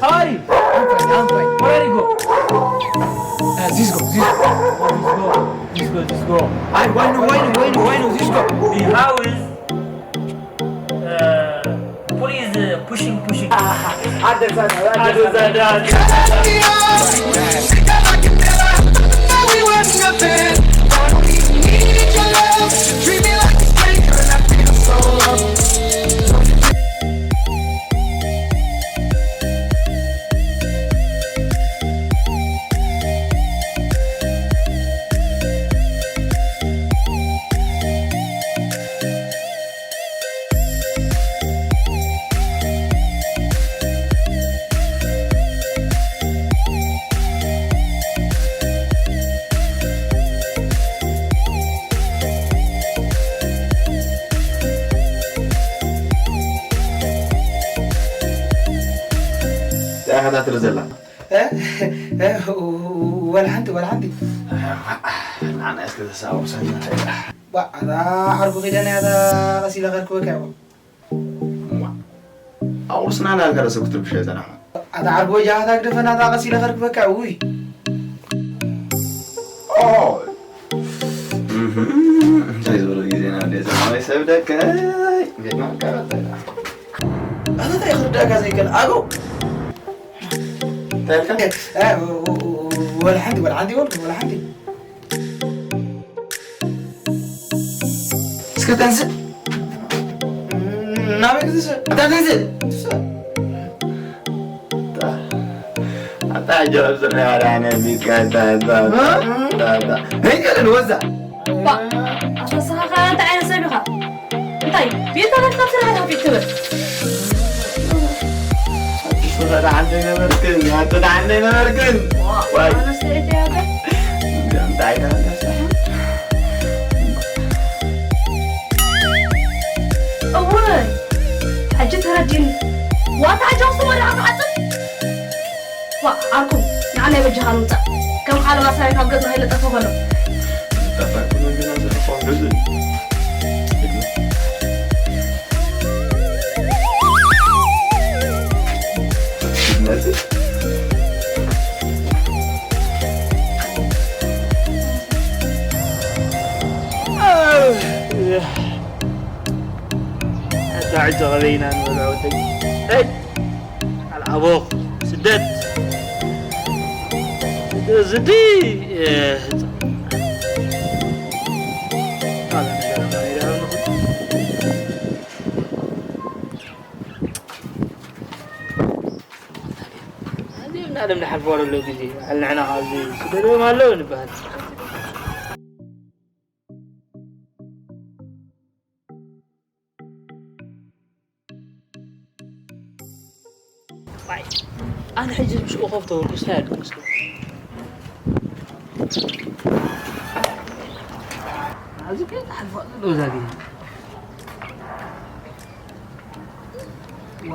Hi! I'm fine, I'm fine. Where are you go? Uh, this go, this go. This go, this go, this go. I, why no, why no, why no, why no, this go. How is? Uh, please, uh, pushing, pushing. እንታይ ኢኻ ትርኢ ዘላ? እ? እ? ወላ ሓንቲ፣ ወላ ሓንቲ። ንዓና እስከ ተሳውሰና። ባ፣ ኣታ ዓርኩ ኺደና እያ፣ እታ ቀስ ኢለ ከርክበካ እየ። እዋ፣ ኣቑርስና እናበልካ ዶ ሰብ ክትርብሾ ጸናሕካ? ኣታ ዓርኩ ወጃኻ ታግደፈና፣ እታ ቀስ ኢለ ከርክበካ፣ ውይ። ኦ። እህ፣ እንታይ ዝበሎ ግዜ ኢና፣ እንደ ዘመናዊ ሰብ ደቀይ። እንዴት ናልካ? ኣታ እንታይ ክርዳእካ ዘይከል? ኣጎ። እንታይ ኢልካ? እ፣ ወላ ሓንቲ፣ ወላ ሓንቲ ይበልኩ፣ ወላ ሓንቲ። እስከ ተንስእ። ናበይ ክትስእ? ኣታ ተንስእ። ትስእ። ኣታ፣ ኣታ ሕጂ ኣብ ዝርያ ወላ ኣነ ቢካ፣ ኣታ፣ ኣታ፣ እ? ኣታ፣ ኣታ። ነይ ገለን ወዛ። ባ፣ ኣታ ንስኻ ከ እንታይ ዓይነት ሰብ ኢኻ? እንታይ? ቤት ተኸፍታ ስራሕ ኢኻ ፊት ትብል? ኣቲ ስራ ደሓን ዶ ነበርክን? ኣቲ ደሓን ዶ ነበርክን? ዋይ። ኣነ ሰበይቲ እያ ዶ? እንታይ ደሓን ዶ ስራሕ? እወ፣ ሕጂ ተረዲኒ። ዋታ ሕጂ ኣኽሱም ወዲኻ ትዓጽም? ዋ፣ ዓርኩ፣ ንዓና ይበጃኻ ንምጻእ። ከም ዓለባ ሰራዊት ኣብ ገጽና ከይለጠፈ ከሎ። ኣታ ዕጨ ቐበይና ንበልዖ ወደይ። ሄይ! ኣልዓቦኽ ስደት። ዝዲ፣ እ፣ ኣዚምና ለም ንሓልፎ ዘሎ ግዜ፣ በዓል ንሕና ካብዚ ስደዶም ኣለዉ ንበሃል። ዋይ፣ ኣነ ሕጂ ምስ ኮፍ ተበልኩ ስታይ ኣልኩ መስሎ። ኣብዚ ከ ተሓልፎ ዘሎ እዛ ግን። ዋ።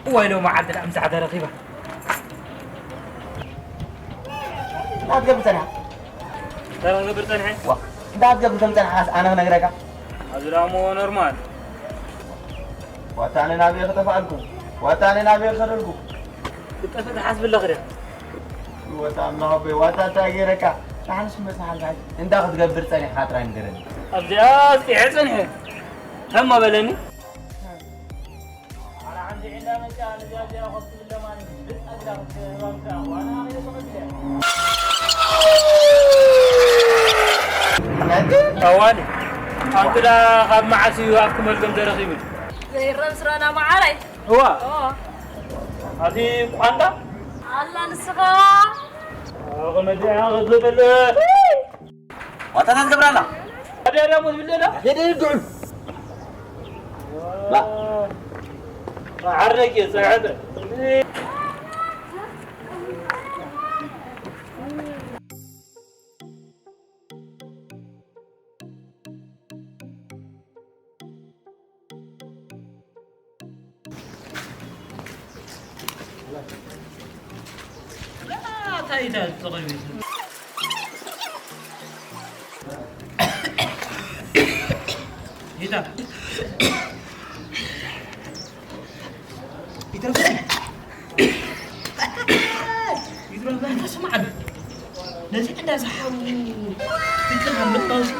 እዋይ ሎመዓልቲ ደኣ ምሳዕ ተረኺባ። እንታይ ትገብር ጸኒሓ? እንታይ ክገብር ጸኒሐ? ዋ፣ እንታይ ትገብር ከም ጸኒሓ ኣነ ክነግረካ። ኣብዚ ደኣ እሞ ኖርማል። ዋታ ኣነ ናበይ ክጠፍኣልኩ? ዋታ ኣነ ናበይ ክኸደልኩ? ክጠፍእ ትሓስብ ኣለኺ ድያ? ወታ ኣምላኽ ኣቦይ፣ ዋታ እንታይ ገይረካ? ንሓንስ መጽሓል እንታይ? እንታይ ክትገብር ጸኒሕካ ጥራይ ንገረኒ። ኣብዚኣ ኣስጢሐ ጸኒሐ። ተማ በለኒ። ኣነ ሓንቲ ዒላ መጽኣ ንዚኣ እዚኣ ኮፍ ትብል ለማኒ ብጻ ግዳ ክትገብራ ምጽኣ። ዋና ኣነ ተቐቢለ። ኣዋኒ፣ ኣንቱ ዳ ካብ መዓስ እዩ ኣብቲ መልገም ተረኺቡ? ዘይረም ስራና መዓራይ። እዋ። ኦ። ኣቲ ቋንዳ? ኣላ ንስኻ። ኣኹ መዲያ ክትብል። ዋጣታት ገብራላ። ኣዲያ ዳሞ ትብል ዳ? ሄደ ይድዑ። ባ። ዓረቂ ጸዓተ። እንታይ ኢዳ ተቐቢሉ? ኢዳ። ይትረፍ። ይትረፍ፣ እንታይ ስምዓኒ? ነዚ ዕዳ ዝሓሙ ትክል ኣብ ምጥባውሲ።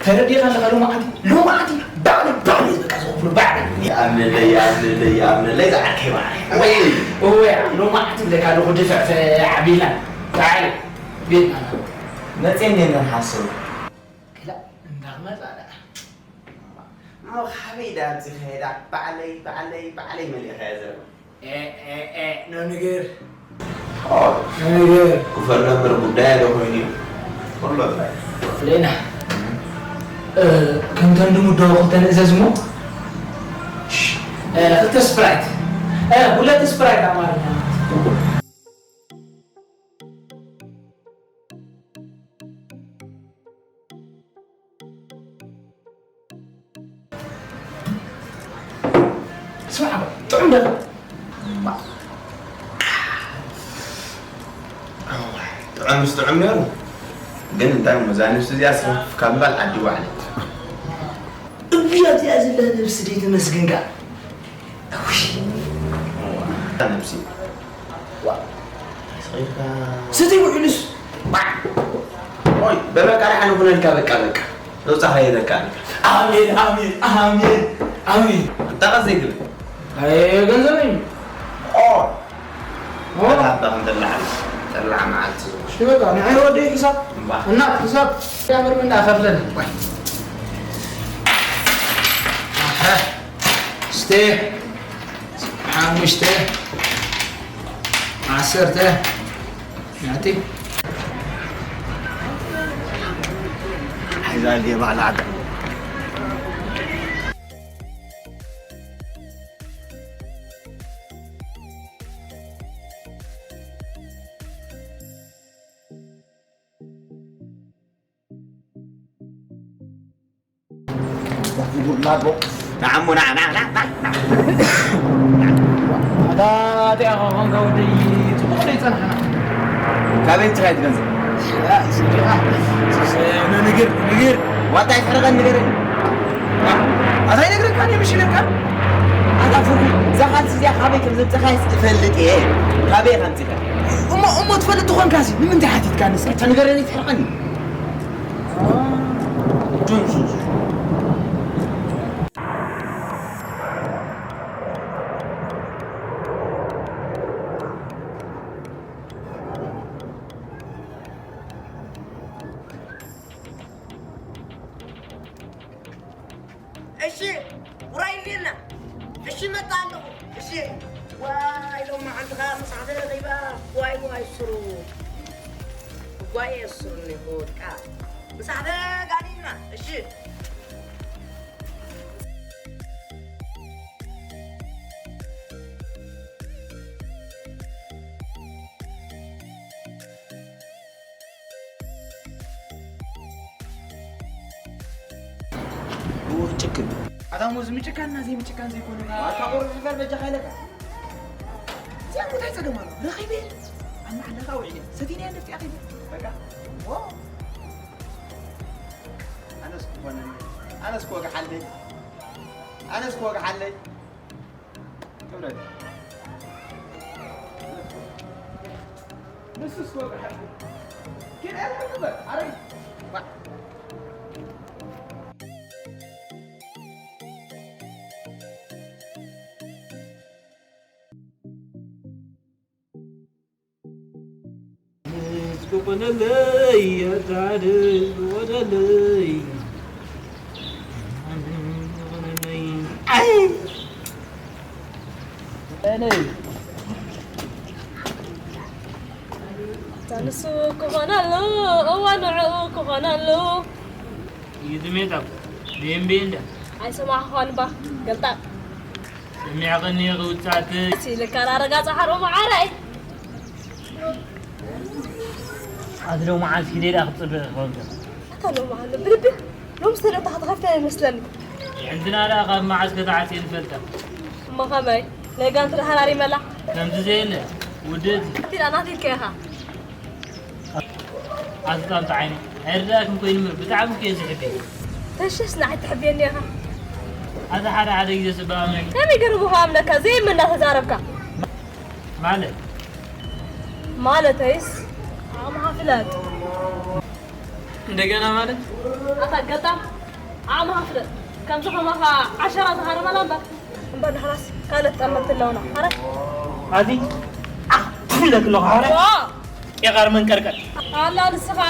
ተረዲኻ ኣለኻ? ሎማዓንቲ፣ ሎማዓንቲ ባዕለይ፣ ባዕለይ በቃ ዝኸፍሎ ባዕለይ። ይኣምነለይ፣ ይኣምነለይ፣ ይኣምነለይ፣ ዝዓርከይ ማዓረይ። ወይ፣ ወይ፣ ሎማዓንቲ ብለካ ኣለኹ፣ ድፍዕፍዕ ኣቢልና። ተዓል፣ ቤትና። መፅየኒ እየ እንሓስብ። ክላእ፣ እንዳኽመፃ ደኣ። እሞ ካበይ ደኣ ኣምፂኻ ደኣ ባዕለይ፣ ባዕለይ፣ ባዕለይ መሊእኻዮ ዘሎ? ኤ፣ ኤ፣ ኤ፣ ኖ ንግር። ኦ፣ ኖ ንግር። ክፈል ነበር ጉዳይ ኣለ ኮይኑ እዩ። ኩሎ ጥራይ። ሌና። እ፣ ከምተን ድሙዶ ክልተ ንእዘዝ እሞ። ሽ፣ እ፣ ክልተ ስፕራይት። እ፣ ሁለት ስፕራይት ኣማርኛ። ስማዕ፣ ጥዑም ዶ? ጥዑምስ ጥዑም ነይሩ፣ ግን እንታይ እሞ እዛ ነብሲ እዚኣ ስኽፍ ካብ ምባል ዓዲ ዋዕለት። እብያ እዚኣ ዘላ ነብሲ ደይ ተመስግን ከኣ። እውይ። እዋ፣ ነብሲ። ዋ። ስኺፍካ። ስትይ ውዕሉስ። ኦይ፣ በበቃ ደሓን ይኹነልካ፣ በቃ፣ በቃ። ዘውጻኻ ይለካ። ኣሜን፣ ኣሜን፣ ኣሜን፣ ኣሜን። ኣንታ ቀስ ዘይትብል። ኣይ፣ ገንዘበይ። ኦ። ኦ። ኣታ ኣባ ክንበልዕ፣ ጠላዕ መዓልቲ ዝውሽ። እሺ፣ በቃ፣ ንዓይ ወደይ ክሳብ። እምባ። እና ክሳብ ያምር ምንዳ ከፍለኒ። ወይ። ኣሀ። እስቴ። ሓሙሽተ። ዓሰርተ። ናቲ። ሒዛ ሌባ ላዕዳ። ንዓሞ፣ ንዓ፣ ንዓ፣ ንዓ፣ ንዓ። ኣታ፣ እቲኣ ኸ ኾንካ ወደይ፣ ጽቡቕ ዶ ይጸንሓና? ካበይ ትኻይ ትገንዘብ? ንግር፣ ንግር። ዋጣ ይትሕረቐን ንገረኒ። ኣታ ይነግረካ፣ እኔ ምሽ ይነግረካ። ኣታ ፍርጉ፣ እዛ ካልሲ እዚኣ ካበይ ከም ዘምጸኻስ እፈልጥ እየ። ካበይ ከምጽኻ? እሞ፣ እሞ ትፈልጥ ተኾንካሲ፣ ንምንታይ ሓቲትካ ንስኻ? እታ ንገረኒ፣ ይትሕረቐኒ። ዱንዙዝ። እሺ፣ ውራይ እንዴና? እሺ፣ መጣ ኣለኹ። እሺ። ዋይ፣ ሎማዓንቲ ኸዓ ምሳሕ ተረኺባ። ዋይ፣ ዋይ፣ ስሩ። ጓየ ስሩ እኒሆ፣ ወድቃ። ምሳሕ ተጋዲምና። እሺ። ጭክን። ኣታ እሞ እዚ ምጭካንና ዘይምጭካን ዘይኮነ። ኣታ ቁሩብ ሕፈር በጃኻ ኢለካ። እዚኣ እንታይ ጸገም ኣሎ? ረኺበ። ኣብ መዓለኻ ውዒለ። ሰቲነያ ነፍጢኣ ከይደ። በቃ። ዎ። ኣነስ ክኾነኒ። ኣነስ ክወግሓለይ። ኣነስ ክወግሓለይ። ክብረት። ንሱስ ክወግሓለይ። ግን ኣረ ክበር። ኣረ። ዋ። ክኾነለይ ኣታ ደይ ክኾነለይ። ኣይ። ኣታ ንሱ ክኾነሉ፣ እዋ ንዕኡ ክኾነሉ። እዩ ዝሜታው። ብኤምቢ እንዳ። ኣይሰማዕኳን ባ፣ ገልጣም። ሰሚዕኽኒ ክውጻእቲ። ሲልካ ዳረጋ ጻሕሮ መዓረይ። ኣቲ ሎመዓልቲ ኪደ ደኣ ክትጽብቕ ክኸውን። ኣታ ሎመዓልቲ ብልቢ ሎምስ ተደእታ ክትኸፍት ኣይመስለኒ። የዕልትና ደኣ ካብ መዓስ ከተዓጽየ ንፈልጣ። እሞ ከመይ? ናይ ጋንቱ ደሓን ኣሪመላ? ከምዚ ዘየለ ውድእቲ። ኣቲ ደኣ ናተይ ኢልካ ኢኻ። ኣቲ ጣብጣ ዓይኒ ኣይርዳእክን ኮይኑ እምበር ብጣዕሚ እኮ እየ ዝሕበይ። ተሸስ ንዓይ ትሕብየኒ ኢኻ። ኣቲ ሓደ ሓደ ግዜ ጽባቐ መን ከመይ ገይሩ ምዃ ኣምነካ ዘይመና ተዛረብካ? ማለት? ማለተይስ ዓቕምኻ ፍለጥ። እንደገና ማለት? ኣታ ገጣም ዓቕምኻ ፍለጥ። ከምዚ ከማኻ ዓሸራ ዝሃረመላ እምበር። እምበር ንሕናስ ካልኦት ጠመትቲ ኣለውና። ኣረ ኣዚ ዓኽ ትብለክ ኣለኹ። ኣረ ዋ! ቄቓር መንቀርቀር። ኣላ ንስኻ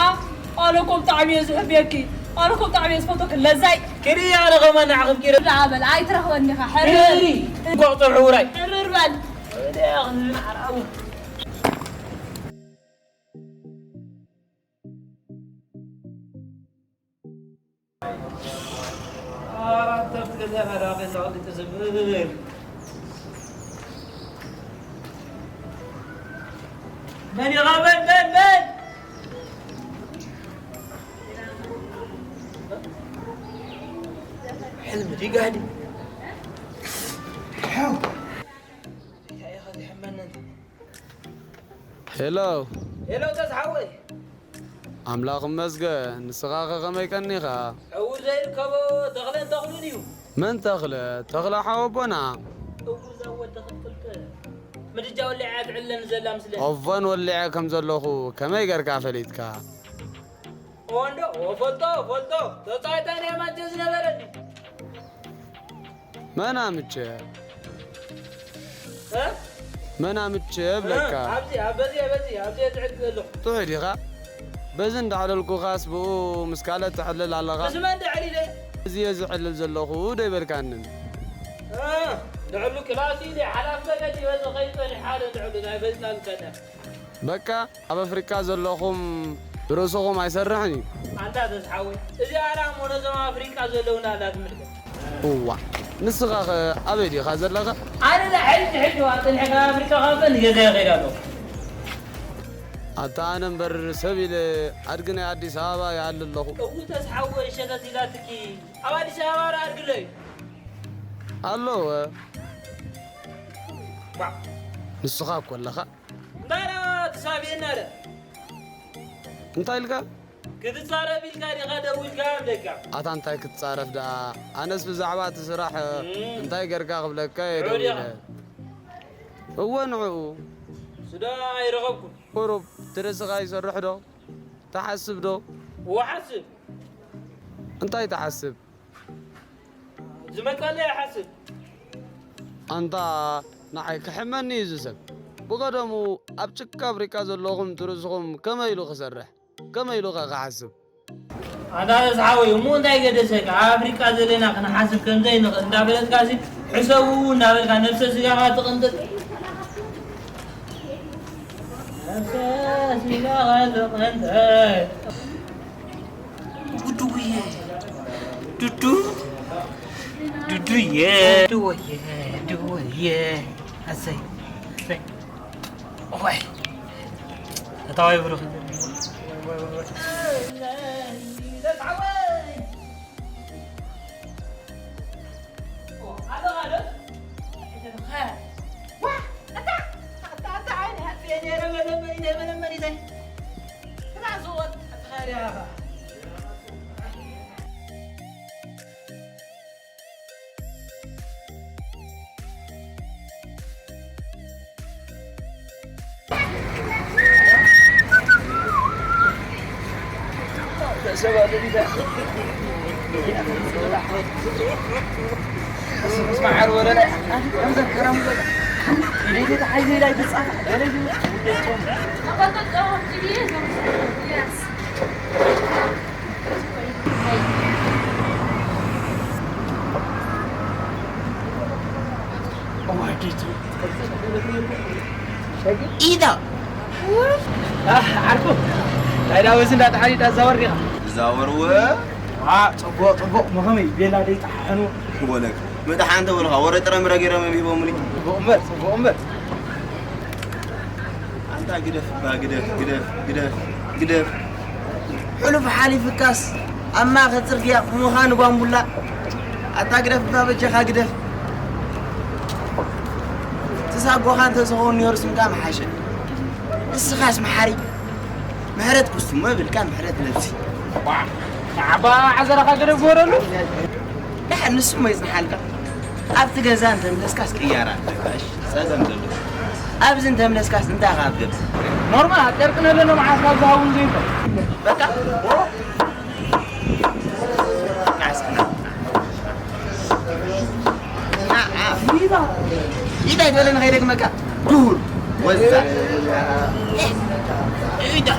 ኣነ እኮ ብጣዕሚ እየ ዝሕብየኪ። ኣነ እኮ ብጣዕሚ እየ ዝፈትወኪ። ለዛይ። ክርኢ ኣነ ከማን ንዓኺ ፍቂረ። ደኣ በል ኣይትረኽበኒ ኢኻ። ሕርር። ክርኢ። እንቋቕ ጸብሒ ውራይ። ሕርር በል። ወደ ኣኽሊ ዓራቡ። ኣራት ኣብቲ ገዛ ኢኻ ደኣ ኬንዳ ክልተ ዘብል። መን ኢኻ? መን፣ መን፣ መን? ሕልሚ ድዩ ጋህዲ? ሓው። እንታይ ኢኻ ዝሕመኒ? ሄሎ። ሄሎ፣ ተዝሓወይ። ኣምላኽ ይመስገን፣ ንስኻ ኸ ከመይ ቀኒኻ? ዕዉር ዘይርከቦ ተኽለን ተኽሉን እዩ። መን ተኽለ? ተኽለ ሓወቦና። እውይ፣ እዛ ወዲ ክትቅልጥ ምድጃ ወሊዓ እያ ትዕልለኒ ዘላ ምስለ። ኦቨን ወሊዐ ከም ዘለኹ ከመይ ጌርካ ፈሊጥካ? ኦንዶ፣ ኦፈልጦ፣ ኦፈልጦ፣ ተጻዋታይ ናይ ማንቸ ዝነበረ እንዲ። መን ኣምቸ? እ? መን ኣምቸ እብለካ? እ፣ ኣብዚ፣ ኣብ፣ በዚ፣ በዚ፣ ኣብዚ እየ ዝዕልል ዘለኹ። ጥዑይ ዲኻ? በዚ እንዳዕለልኩኻስ ብኡ ምስ ካልእ ትዕልል ኣለኻ? ምስ መን ደዕሊለ? እዚ እየ ዝዕልል ዘለኹ ዶ ኣይበልካንን? እ፣ ድዕሉ ክላሲ ኢለ ሓላፍ መገዲ በዚ ኸይድ ጸኒሓ ዶ ድዕሉ ናይ በዝና ልከነ። በቃ ኣብ ኣፍሪቃ ዘለኹም ብርእስኹም ኣይሰርሕን እዩ። ኣንታ ተዝሓወይ፣ እዚኣ ደኣ እሞ ነዞም ኣብ ኣፍሪቃ ዘለዉና ኣላ ትምልከት። እዋ፣ ንስኻ ኸ ኣበይ ዲኻ ዘለኻ? ኣነ ደኣ ሕጂ ሕጂ እዋ ጸኒሐ ካብ ኣፍሪቃ ካብ ንገዛይ እኸይድ ኣለኹ። ኣታ ኣነ እምበር ሰብ ኢለ ኣድጊ ናይ ኣዲስ ኣበባ ይኣሊ ኣለኹ። እው ተዝሓወይ ሸተት ኢላትኪ። ኣብ ኣዲስ ኣበባ ደኣ ኣድጊ ኣሎ እዩ። ኣለወ። ዋ። ንስኻ እኮ ኣለኻ። እንታይ ደኣ ትሳብየና ደኣ? እንታይ ኢልካ? ክትጻረፍ ኢልካ ዲኻ ደዊልካ እብለካ? ኣታ እንታይ ክትጻረፍ ደኣ? ኣነስ ብዛዕባ እቲ ስራሕ እም። እንታይ ጌርካ ክብለካ እየ ንዑ ዲኻ? ደዊለ። እወ ንዕኡ። ስዳ ኣይረኸብኩን። ቁሩብ እቲ ርእስኻ ይሰርሕ ዶ? ትሓስብ ዶ? እወ ሓስብ። እንታይ ትሓስብ? ዝመጸለይ ይሓስብ። ኣንታ ንዓይ ክሕመኒ እዩ እዚ ሰብ። ብቐደሙ ኣብ ጭካ ኣፍሪቃ ዘለኹም ትርእስኹም ከመይ ኢሉ ክሰርሕ? ከመይ ኢሉ ኸ ክሓስብ? ኣንታ ዝሓወይ እሞ እንታይ ገደሰካ? ኣብ ኣፍሪቃ ዘለና ክንሓስብ ከም ዘይንኽእል እንዳበለትካ ሲ ሕሰቡ እንዳበልካ ነብሰ ስጋኻ ትቕንጥጥ። ነብሰ ስጋኻ ትቕንጥጥ። ዱዱዬ፣ ዱዱ፣ ዱዱዬ፣ ዱወዬ፣ ዱወዬ። ኣሰይ፣ ኣሰይ። ዋይ፣ እታዋይ ብሩኽ። ኢደይ ተታሒዘ ኢላ ኣይትጻፍ። ገለ እዩ። ኢዳ። ኣህ፣ ዓርኩ። እንታይ ዳ ወዚ እንዳተሓሊዳ ዛወር ዲኻ? ዛወር ወ? ዋ፣ ጽቡቕ፣ ጽቡቕ። መኸመይ ቤላ ደይ ጠሓሕኑ? ወለክ። መጥሓን ተበልኻ፣ ወረ ጥረ ምረ ገይሮም እዮም ሂቦምኒ። ጽቡቕ እምበር፣ ጽቡቕ እምበር። ኣንታ ግደፍ እባ፣ ግደፍ፣ ግደፍ፣ ግደፍ፣ ግደፍ። ሕሉፍ ሓሊፍካስ ኣብ ማእከል ጽርግያ ምዃን ጓምቡላ። ኣታ ግደፍ እባ በጃኻ ግደፍ። ትሳጎኻ እንተዝኸውን ነይሩ ስምካ ምሓሸ። እስኻስ መሓሪ። ምሕረት ኩስቱሞ ብልካ ምሕረት ነብሲ። ዋ፣ ዓባ ዓዘራኻ ገደብ ግበረሉ። ደሓን ንሱ እሞ ይጽንሓልካ። ኣብቲ ገዛ እንተምለስካስ ቅያራ ኣለካ፣ እሺ? ጸገም ዘሎ። ኣብዚ እንተምለስካስ እንታይ ኢኻ ክትገብር? ኖርማል፣ ጨርቂ ነለና መዓስ ካብ ዝሃውን ዘይንተ። በቃ። ና፣ ና። ኢዳ ይበለ ንኸይደግመካ። ድሁል። ወዛ። ኢዳ።